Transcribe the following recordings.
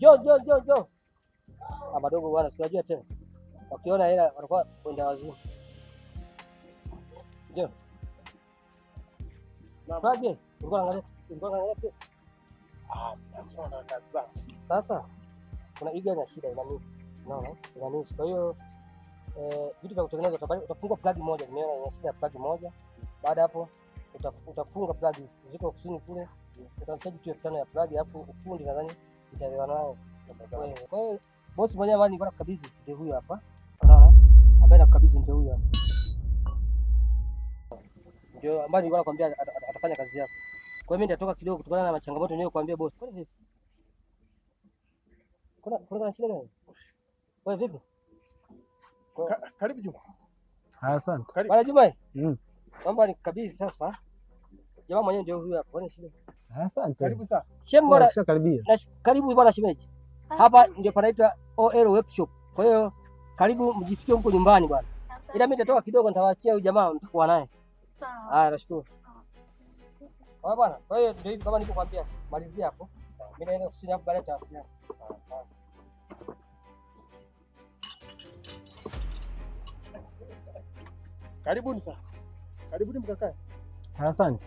Njoo, njoo, njoo, njoo. Ah, madogo bwana, si unajua tena. Wakiona hela wanakuwa kwenda wazimu. Njoo. Faje, ulikuwa unaangalia pia. Ah, sasa na kazi zangu. Sasa kuna iga na shida ina mix. Unaona? Ina mix. Kwa hiyo vitu vya kutengeneza utafungua plug moja, nimeona ina shida ya plug moja. Baada hapo utafunga plug ziko ofisini kule, utamchaji tu 5,000 ya plug, alafu ufundi nadhani itaelewana nao. Kwa hiyo bosi mwenyewe ambaye nilikuwa nakukabidhi ndio huyo hapa. Unaona? Ambaye nakukabidhi ndio huyo hapa. Ndio ambaye nilikuwa nakwambia atafanya kazi yako. Kwa hiyo mimi nitatoka kidogo kutokana na changamoto niliyokuambia bosi. Kwani vipi? Kuna shida gani? Wewe vipi? Karibu Juma. Asante. Karibu. Bwana Juma. Naomba nikukabidhi sasa. Jamaa mwenyewe ndio huyu hapa. Kwani shida? Asante. Karibu sana. Shemu bwana. Karibia. Karibu bwana shemeji. Hapa ndio panaitwa OL Workshop. Kwa hiyo karibu mjisikie huko nyumbani bwana. Ila mimi nitatoka kidogo, nitawaachia huyu jamaa mtakuwa naye. Sawa. Haya, nashukuru. Kwa bwana, kwa hiyo ndio hivi kama nilivyokuambia, malizia hapo. Mimi naenda ofisini hapo baadaye tutawasiliana. Karibuni sana. Karibuni mkakae. Asante.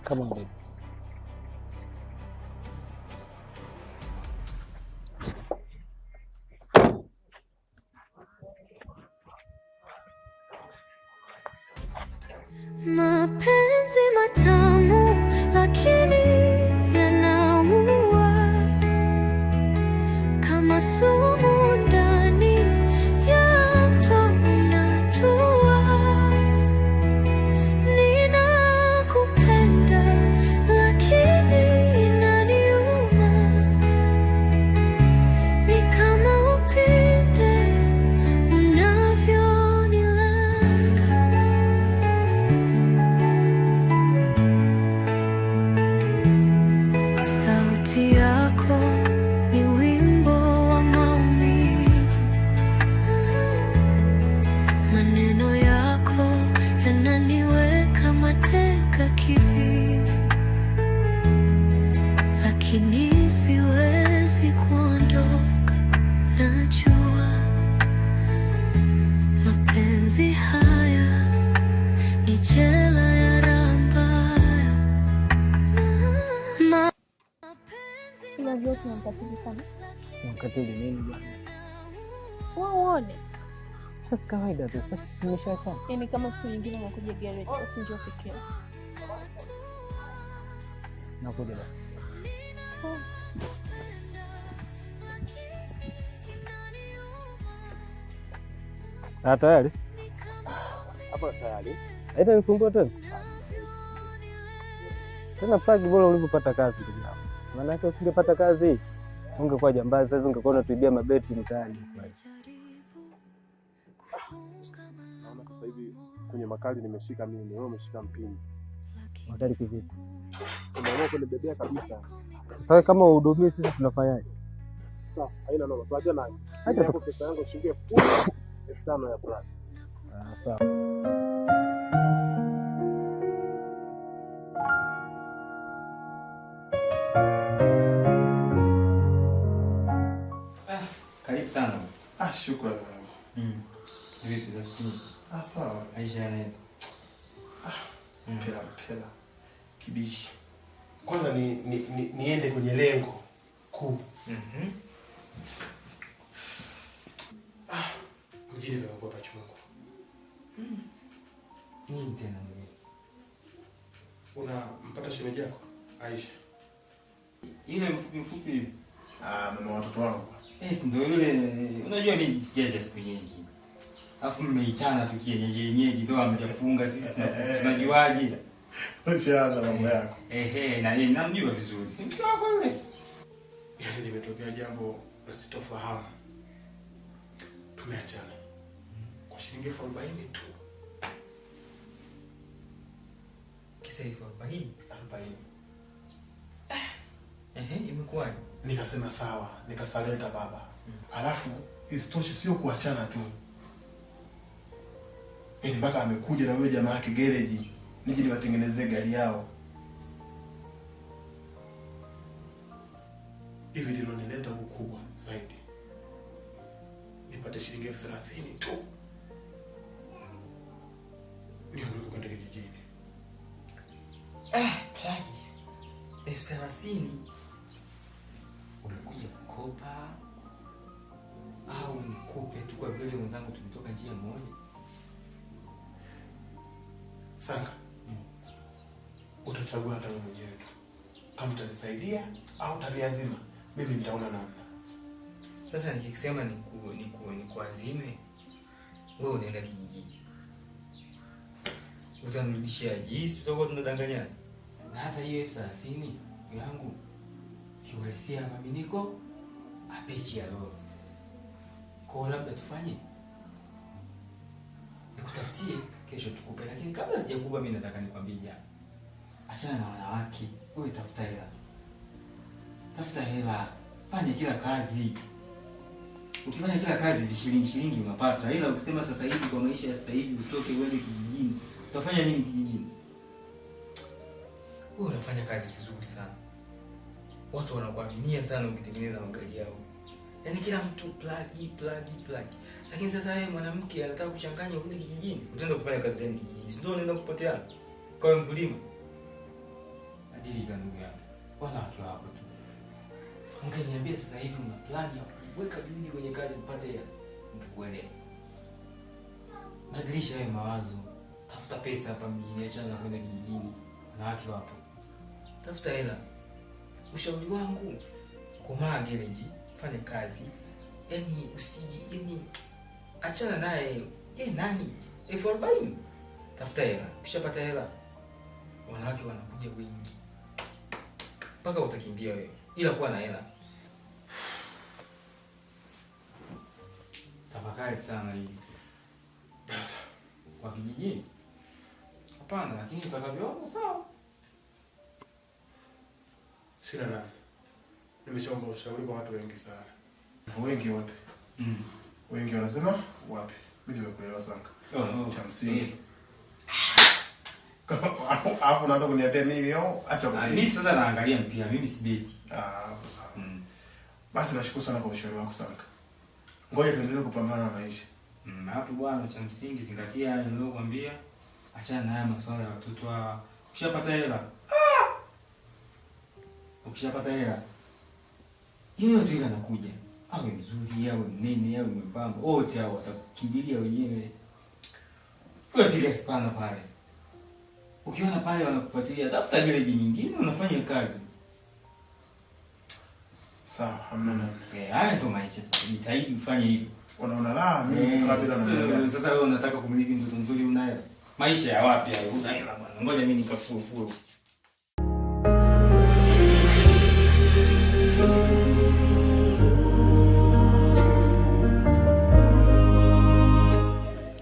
Come on, baby. Mapenzi matamu lakini yanaua kama sumu ndani ya mto unatua. Ninakupenda lakini inaniuma, ni kama upinde unavyonilanga. Sauti yako ni wimbo wa maumivu, maneno yako yananiweka mateka kivivu, lakini siwezi kuondoka, najua mapenzi haya ni jela ya raha mbaya. Ila vyote namkatili sana. Mkatili nini bwana? Wewe uone. Sasa kawaida tu. Sasa tumeshaachana. Yaani kama siku nyingine unakuja garage, basi njoo pekee. Nakuja basi. Poa. Ah, tayari? Hapo tayari. Haita nisumbua tena. Tena plug bora ulivyopata kazi ndugu yangu. Maana yake usingepata kazi ungekuwa jambazi sasa, ungekuwa unatuibia mabeti mtaani. Naona sasa hivi kwenye makali nimeshika mimi, wewe umeshika mpini. Makali kivipi? Umeamua kunibebea kabisa. Sasa wewe kama uhudumii sisi tunafanyaje? Sawa, haina noma. Tuache nayo. Acha Hapo pesa yangu shilingi 10,000, 5,000 ya plug. Ah, sawa. Karibu sana. Ah, shukrani mwanangu. Vipi za siku nyingi? Ah, sawa. Maisha yanaenda. Mpela mpela. Kibishi. Kwanza niende kwenye lengo kuu. Ah, mjini pamekuwa pachungu. Nini tena ndugu? Unampata shemeji yako Aisha? Yule mfupi mfupi. Ah, mama watoto wangu. Eh, si ndio yule. Unajua mimi sijaja siku nyingi. Alafu mmeitana tu kienyeji yenyeji ndio hamjafunga, sisi tunajuaje? Ushaanza mambo yako. Ehe, na yeye namjua vizuri. Si mtu wako yule. Yaani limetokea jambo la sitofahamu. Tumeachana kwa shilingi 40,000 tu. Kisa 40,000? 40. Imekuwaje? Nikasema sawa, nikasalenda baba. Alafu isitoshe sio kuachana tu, yaani mpaka amekuja na huyo jamaa yake gereji nije niwatengenezee gari yao. Hivi ndilo huku kubwa zaidi, nipate shilingi 30,000 tu niondoke kwenda kijijini. Eh, plagi 30,000 umekuja kukopa au nikupe tu kwa vile wenzangu tumetoka njia moja? Sanga, utachagua hata wewe mwenyewe tu kama utanisaidia au utaniazima, mimi nitaona namna. Sasa nikisema nikuazime, wewe unaenda kijijini, utanirudishia jinsi, tutakuwa tunadanganyana. Na hata hiyo 30,000 yangu kiuhalisia maminiko apechi ya lolo kwao, labda tufanye nikutafutie kesho tukupe, lakini kabla sijakupa mimi nataka nikwambie jambo. Achana na wanawake, wewe tafuta hela, tafuta hela, fanya kila kazi. Ukifanya kila kazi vishilingi shilingi unapata, ila ukisema sasa hivi kwa maisha ya sasa hivi utoke uende kijijini, utafanya nini kijijini? Wewe unafanya kazi vizuri sana, watu wanakuaminia sana ukitengeneza magari yao, yaani kila mtu plagi plagi plagi. Lakini sasa wewe mwanamke anataka kuchanganya, urudi kijijini, utaenda kufanya kazi gani kijijini? Si ndio unaenda kupotea kwa mkulima? Adilika ndugu yangu, wanawake wapo tu. Ungeniambia sasa hivi una plani ya kuweka juhudi kwenye kazi upate hela, ningekuelewa. Badilisha hayo mawazo, tafuta pesa hapa mjini, achana na kwenda kijijini. Wanawake wapo, tafuta hela. Ushauri wangu, komaa gereji, fanya kazi, yaani usiji, yaani achana naye. Ye nani? 40,000. Tafuta hela, ukishapata hela wanawake wanakuja wengi mpaka utakimbia wewe, ila kuwa na hela. Tafakari sana hili kwa kijijini, hapana, lakini utakavyoona sawa. Sina namna, nimeshaomba ushauri kwa watu wengi sana, wengi wapi? Wengi wanasema wapi? Mimi nimekuelewa Sanga. Oh. Cha msingi alafu unaanza kuniambia mimi oh, acha kubeti. Mimi sasa naangalia mpira, mimi sibeti. Ah, hapo sawa. Basi nashukuru sana kwa ushauri wako Sanga. Ngoja tuendelee kupambana na maisha. Hapo bwana, cha msingi zingatia haya niliyokuambia. Achana na haya masuala ya watoto hawa. Ukishapata hela. Ukishapata hela. Yoyote ile anakuja. Awe mzuri, awe mnene, awe mwembamba, wote hao watakukimbilia wenyewe. Wewe piga spana pale. Ukiona pale wanakufuatilia, tafuta gereji nyingine unafanya kazi. Sawa, hamna namna. Haya ndio maisha sasa. Jitahidi ufanye hivyo. Unaona la mimi kukaa bila namna gani? Sasa wewe unataka kumiliki mtoto mzuri una hela. Maisha ya wapi hayo? Una hela bwana. Ngoja mimi nikafufue.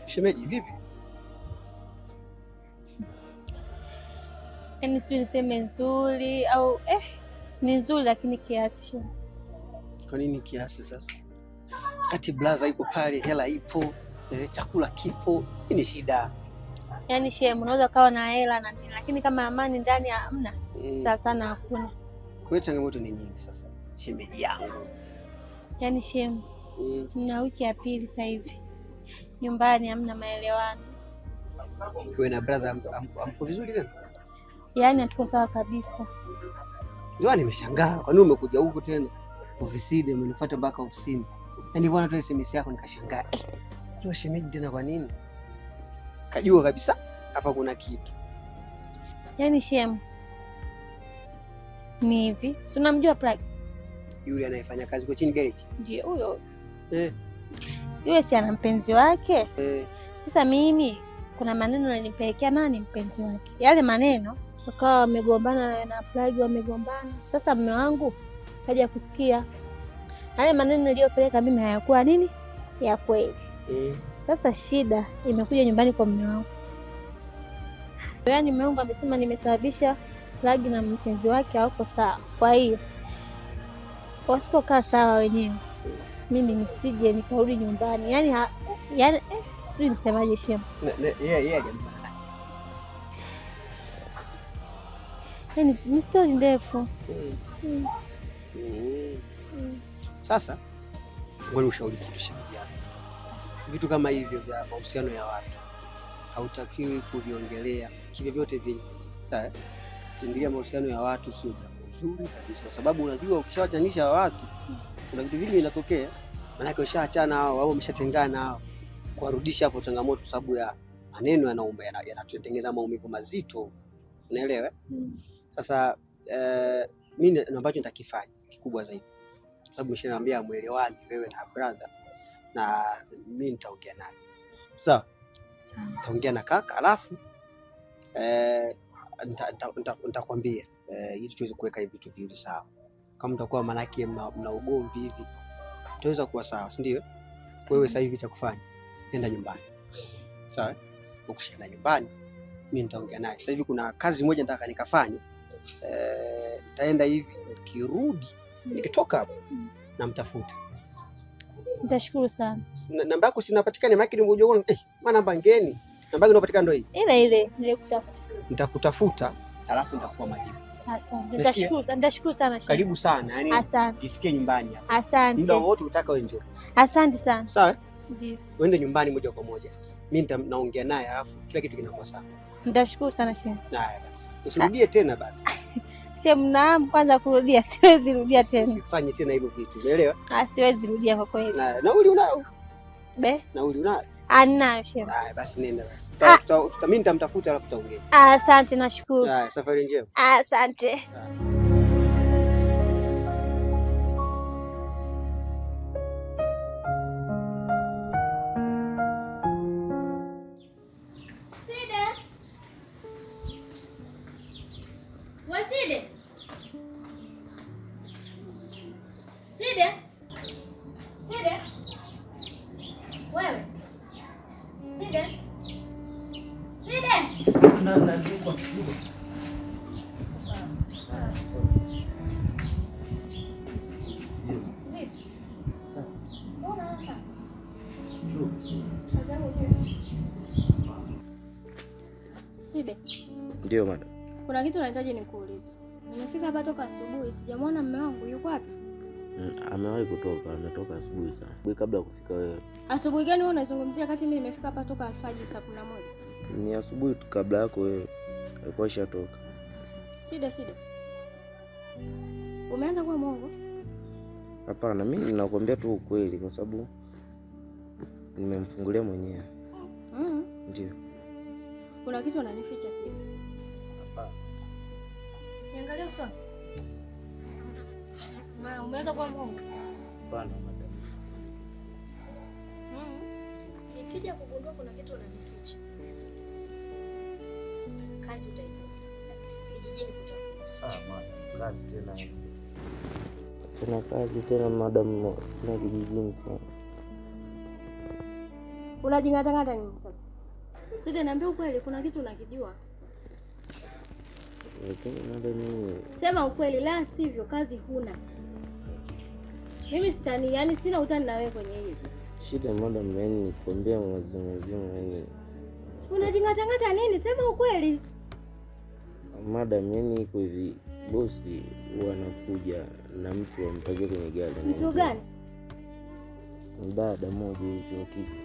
Shemeji, vipi? Yaani sijui niseme nzuri au ni nzuri lakini kiasi shemeji. Kwa nini kiasi sasa? Kati blaza iko pale, hela ipo, chakula kipo, hii ni shida. Yaani shemu, unaweza kawa na hela na nini, lakini kama amani ndani hamna, sasa sana hakuna. Kwa hiyo changamoto ni nyingi sasa, shemeji yangu. Yaani shemu, na wiki ya pili sasa hivi nyumbani hamna maelewano. Wewe na brother amko vizuri tena? Yaani hatuko sawa kabisa. Ndio nimeshangaa kwa nini umekuja huku tena ofisini, umenifuata mpaka ofisini. Yaani nilivyoona tu SMS yako nikashangaa. Ndio shemeji tena kwa nini? Kajua kabisa hapa kuna kitu. Yaani shemu ni hivi, si unamjua Plug? Yule anayefanya kazi kwa chini garage. Ndio huyo. Yule si ana mpenzi wake? Sasa mimi kuna maneno yanipelekea nani mpenzi wake. Yale maneno wakawa wamegombana na Plug, wamegombana. Sasa mume wangu kaja kusikia yale maneno niliyopeleka mimi hayakuwa nini ya kweli. Sasa shida imekuja nyumbani kwa mume wangu. Yaani mume wangu amesema nimesababisha Plug na mpenzi wake hawako sawa. Kwa hiyo Wasipokaa sawa wenyewe, mimi nisije nikarudi nyumbani. Yaani sijui nisemaje shemu. Yeye aliambiwa na nani? Yaani ni story ndefu. Sasa ngoja ushauri kitu shemeji yangu. Vitu kama hivyo vya mahusiano ya watu hautakiwi kuviongelea kivyovyote vile. Sawa? Kuingilia mahusiano ya watu sio jambo zuri kabisa, kwa sababu unajua ukishawachanisha watu kuna vitu vingi vinatokea. Maana ushaachana hao au umeshatengana hao, kuwarudisha hapo changamoto, sababu ya maneno yanaumba, yanatutengeneza maumivu mazito. Unaelewa? Sasa mimi ambacho nitakifanya kikubwa zaidi, sababu umeshaniambia muelewani wewe na brother, na mimi nitaongea naye. Sawa? Nitaongea na kaka alafu nitakwambia ili tuweze kuweka hivi vitu viwili sawa. Kama mtakuwa manake mna ugomvi hivi, tutaweza kuwa sawa, si ndio? Wewe sasa hivi cha kufanya, nenda nyumbani. Sawa? Ukishaenda nyumbani, mimi nitaongea naye. Sasa hivi kuna kazi moja nataka nikafanye. Nitaenda hivi, nikirudi, nikitoka hapo namtafuta. Nitashukuru sana. Namba yako sinapatikana, maana nimekuja kuona maana namba ngeni. Namba yako inapatikana ndio hii. Ile ile nilikutafuta. Nitakutafuta alafu nitakupa majibu. Asante. Nitashukuru sana, nitashukuru sana. Karibu sana. Yaani asante. Jisikie nyumbani hapa. Asante. Muda wote utaka wewe njoo. Asante sana. Sawa? Ndio. Uende nyumbani moja kwa moja sasa. Mimi nitaongea naye alafu kila kitu kinakuwa sawa. Nitashukuru sana shehe. Haya basi. Usirudie tena basi. Shehe, naam, kwanza kurudia siwezi rudia tena. Usifanye tena hivyo vitu. Umeelewa? Siwezi rudia kwa kweli. Na nauli unayo? Be? Nauli unayo? Anayo shehe. Haya basi nenda basi. Mimi nitamtafuta alafu tutaongea. Asante, nashukuru. Haya, safari njema. Asante. Side. Ndio madam. Kuna kitu nahitaji nikuulize. Nimefika hapa toka asubuhi, sijamwona mume wangu, yuko wapi? Amewahi kutoka, ametoka asubuhi sana. Asubuhi kabla kufika wewe. Asubuhi gani wewe unazungumzia kati mimi nimefika hapa toka alfajiri saa 11? Ni asubuhi kabla yako wewe. Alikuwa ishatoka. Side, Side. Umeanza kuwa mwongo? Hapana, mimi ninakwambia tu ukweli kwa sababu nimemfungulia mwenyewe. Ndio. Kuna kitu unanificha Side. Hapana. Niangalie usoni. Ma, umeanza kuwa mwongo? Hapana madam. Nikija kugundua kuna kitu unanificha, kazi utaikosa. Kijijini kutakosa. Madam, kazi tena. Tena kazi tena madam, tena kijijini tena. Unajingatangata nini sasa? Side, niambie ukweli, kuna kitu unakijua? Lakini madam mimi sema ukweli, la sivyo kazi huna. Mimi sitani, yani sina utani na wewe kwenye hili. Shida madam, yani nikwambia mazima yani. Unajingatangata nini? Sema ukweli. Madam, yani iko hivi, bosi huwa anakuja na mtu ampakie kwenye gari. Mtu gani? Dada mmoja hivi wa kike.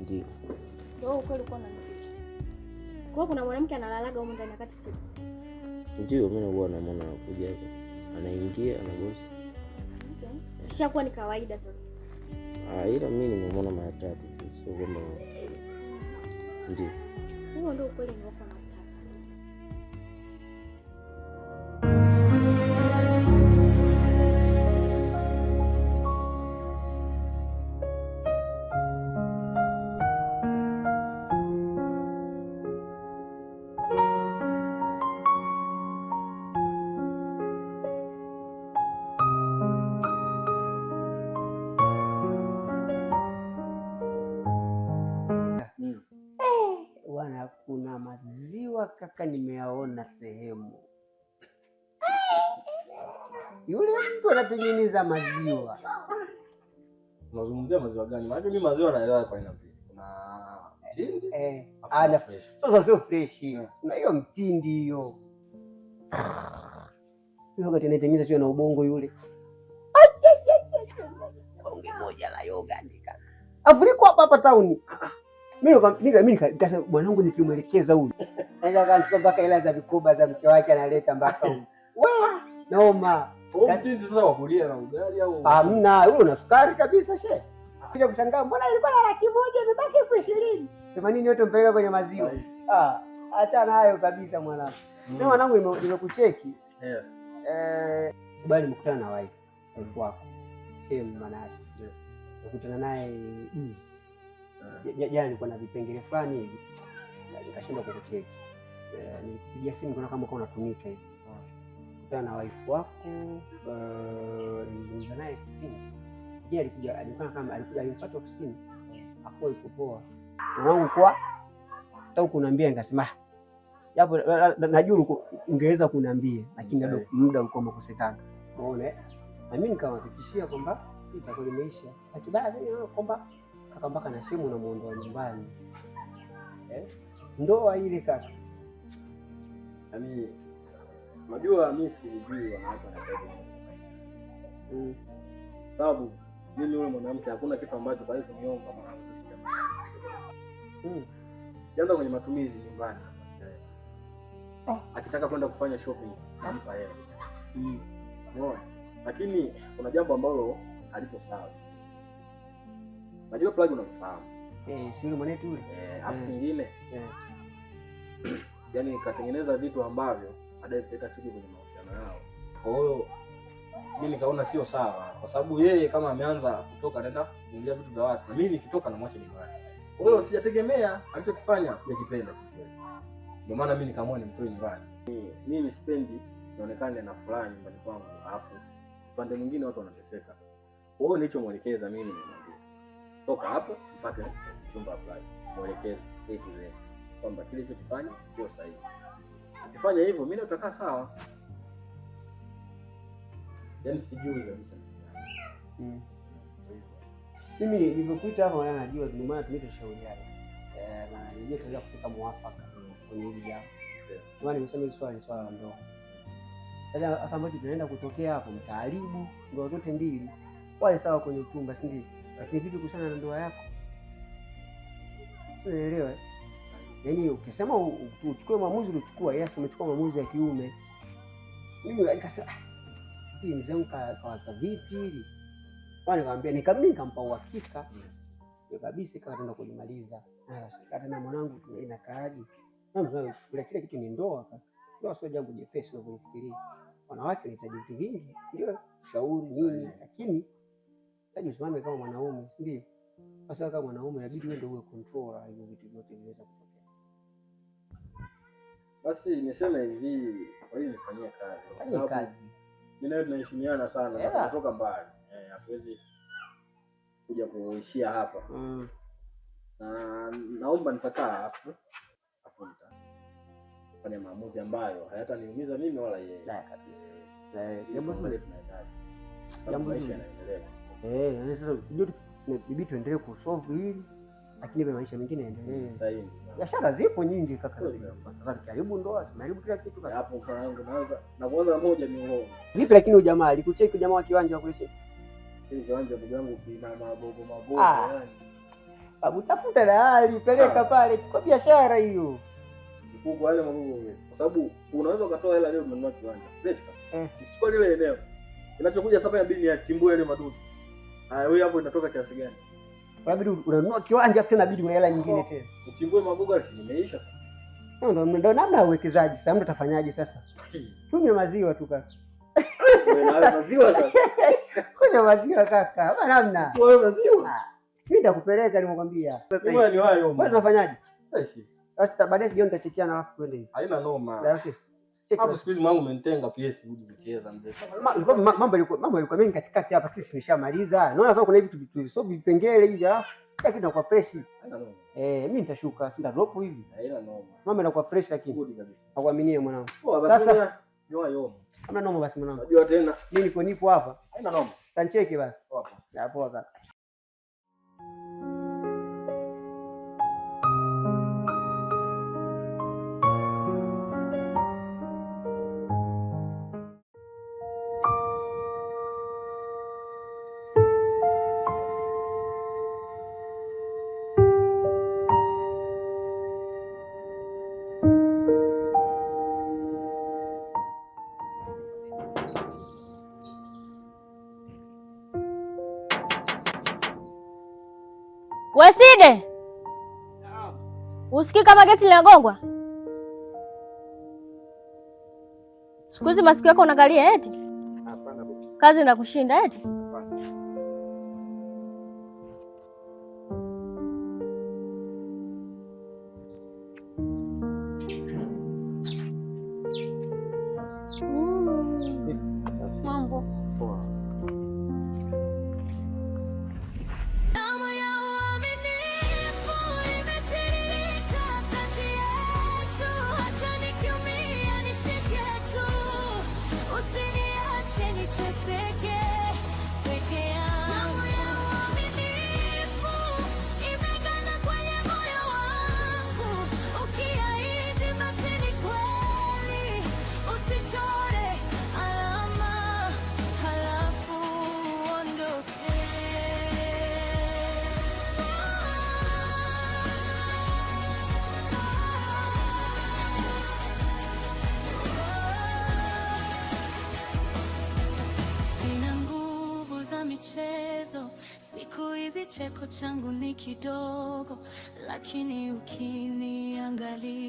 Ndio. Ndio ukweli kwa nani? Kwa kuna mwanamke analalaga huko ndani wakati siku. Ndio mimi huwa namuona anakuja hapa. Anaingia na bosi. Okay. Ishakuwa ni kawaida sasa. Ila mimi nimemwona mara tatu tu, sio kwamba ndio. Huo ndio ukweli niliokuwa nataka. Kuna maziwa kaka, nimeyaona sehemu. Yule mtu anatengeneza maziwa. Unazungumzia maziwa gani? Maana mimi maziwa naelewa kwa aina mbili. Kuna mtindi. Ana fresh. Sasa sio fresh. Kuna hiyo mtindi hiyo. Yogurt anaitengeneza sio na ubongo yule. Bonge moja la yogurt kaka. Afu hapa hapa town. Mimi nikasema bwanangu nikimwelekeza huyu. Anaweza akachukua mpaka hela za vikoba za mke wake analeta mpaka huyu. Wewe noma. Mtindi sasa wa kulia na ugali au? Hamna, yule una sukari kabisa she. Kuja kushangaa mbona ilikuwa na 100,000 imebaki 20,000. 80 yote mpeleka kwenye maziwa. Ah, acha nayo kabisa mwanangu. Sasa mwanangu nimekucheki. Yeah. Bali nimekutana na wife wako. Shem maana yake. Nimekutana naye juzi. Jana nilikuwa na vipengele fulani hivi. Nikashindwa kukucheki. Nilipigia simu kuna kama unatumika hivi. Kutana na wife wako, nilizungumza naye kipindi. Je, alikuja alikuwa kama alikuja alimfuata ofisini. Hakuwa yuko poa. Mwanangu kwa hata kuniambia nikasema japo najua ungeweza kuniambia lakini bado muda ulikuwa umekosekana. Unaona? Na mimi nikamhakikishia kwamba itakuwa imeisha. Sasa kibaya zaidi naona kwamba kaka mpaka na simu namuondoa nyumbani. Ndoa ile kaka. Yaani unajua mimi sijui wanawake wanataka. Sababu mimi yule mwanamke hakuna kitu ambacho kwa hiyo kuniomba mwanangu sija. Kianza kwenye matumizi nyumbani. Akitaka kwenda kufanya shopping nampa hela. Unaona? Lakini kuna jambo ambalo halipo sawa. Najua plug unamfahamu. Si yule mwanetu yule. Afu kingine. Yaani katengeneza vitu ambavyo baadaye vitaleta chuki kwenye mahusiano yao. Kwa hiyo mimi nikaona sio sawa kwa sababu yeye kama ameanza kutoka anaenda kuingilia vitu vya watu na mimi nikitoka namwacha nyumbani. Kwa hiyo sijategemea alichokifanya, sijakipenda kikweli. Ndio maana mimi nikaamua nimtoe nyumbani. Mimi sipendi nionekane na furaha nyumbani kwangu alafu upande mwingine watu wanateseka. Kwa hiyo nilichomwelekeza mimi nimemwambia toka hapo mpate chumba apply. Mwelekeze kitu zenu kwamba kile kilichokifanya sio sahihi. Ukifanya hivyo mimi nitakaa sawa. Yaani sijui kabisa. Mimi nilivyokuita hapa maana najua ndio maana tumeshauriana. Na najua tunaweza kufika muafaka kwenye hili jambo. Maana nimesema hili swala ni swala la ndoa. Sasa ambacho tunaenda kutokea hapo mtaaribu ndoa zote mbili. Wale sawa kwenye uchumba si ndio? Lakini vipi kuhusiana na ndoa yako? Unaelewa? Yaani ukisema uchukue maamuzi ulichukua, yes umechukua maamuzi ya kiume. Mimi nikasema hii mzee wangu kawaza vipi hili? Kwa nikamwambia nikampa uhakika. Ndio kabisa kaka kulimaliza. Sasa tena mwanangu inakaaje? Na mwanangu kuchukulia kile kitu ni ndoa kaka. Ndoa sio jambo jepesi unavyofikiria. Wanawake wanahitaji vitu vingi, si ndio? Ushauri nini, lakini hitaji usimame kama mwanaume, si ndio? Sasa kama mwanaume inabidi wewe ndio uwe controller hivyo vitu vyote vinaweza kutokea. Basi niseme hivi, kwa hiyo nifanyie kazi. Fanyie kazi. Mimi nawe tunaheshimiana sana, yeah. Tunatoka mbali. Hatuwezi kuja kuishia hapa. Na naomba nitakaa afu nitafanya maamuzi ambayo hayataniumiza mimi wala yeye. Kabisa. Jambo hili tunahitaji. Jambo maisha yanaendelea. Yaani sasa bibi tuendelee kusolve hili lakini pia maisha mengine yaendelee. Sahihi. Biashara zipo nyingi kaka. Sasa tukiharibu ndoa, tumeharibu kila kitu kaka. Hapo kwa yangu naanza na kuanza moja ni uongo. Vipi lakini ujamaa alikucheki ujamaa wa kiwanja wa kucheki? Ile kiwanja ndugu yangu kina magogo magogo yani. Babu tafuta dalali peleka pale kwa biashara hiyo. Huko wale magogo kwa sababu unaweza ukatoa hela leo ununua kiwanja. Fresh kabisa. Usichukue lile eneo. Kinachokuja sasa inabidi niachimbue ile madudu. Haya wewe hapo inatoka kiasi gani? Inabidi unanunua kiwanja afu tena inabidi una hela nyingine tena. Uchimbue magogo yasimeisha sasa. Ndio namna ya uwekezaji sasa. Mtu atafanyaje sasa? Tunywe maziwa tu kaka. Wewe na maziwa sasa. Kunywa maziwa kaka. Hapa namna. Wewe maziwa. Mimi nitakupeleka nimekwambia. Wewe ni wayo. Wewe tunafanyaje? Fresh. Sasa baadaye jioni nitachekiana alafu twende hivi. Haina noma. Sasa hapo siku hizi mwanangu umenitenga PS uje kucheza mzee. Mambo yalikuwa mengi katikati hapa, sisi tumeshamaliza. Naona sasa kuna hivi vitu sio vipengele hivi alafu kila kitu inakuwa fresh. Haina noma. Mimi nitashuka, sita drop hivi. Haina noma. Mambo yanakuwa fresh lakini. Good kabisa. Nakuaminia mwanangu. Sasa Niwahi home. Hamna noma basi mwanangu. Najua tena. Mimi nipo hapa. Haina noma. Tancheki basi. Poa. Ya poa kaka. Waside, usikii kama geti linagongwa? Siku hizi masikio yako unaangalia eti? Hapana bosi. Kazi inakushinda eti? Mambo. Damu ya uaminifu imetiririka kati yetu, hata nikiumia nishike tu, usiniache niteseke peke yangu. Damu ya uaminifu imeganda kwenye moyo wangu, ukiahidi basi ni kweli, usichore alama halafu uondoke. Sina nguvu za michezo, siku hizi cheko changu ni kidogo, lakini ukiniangalia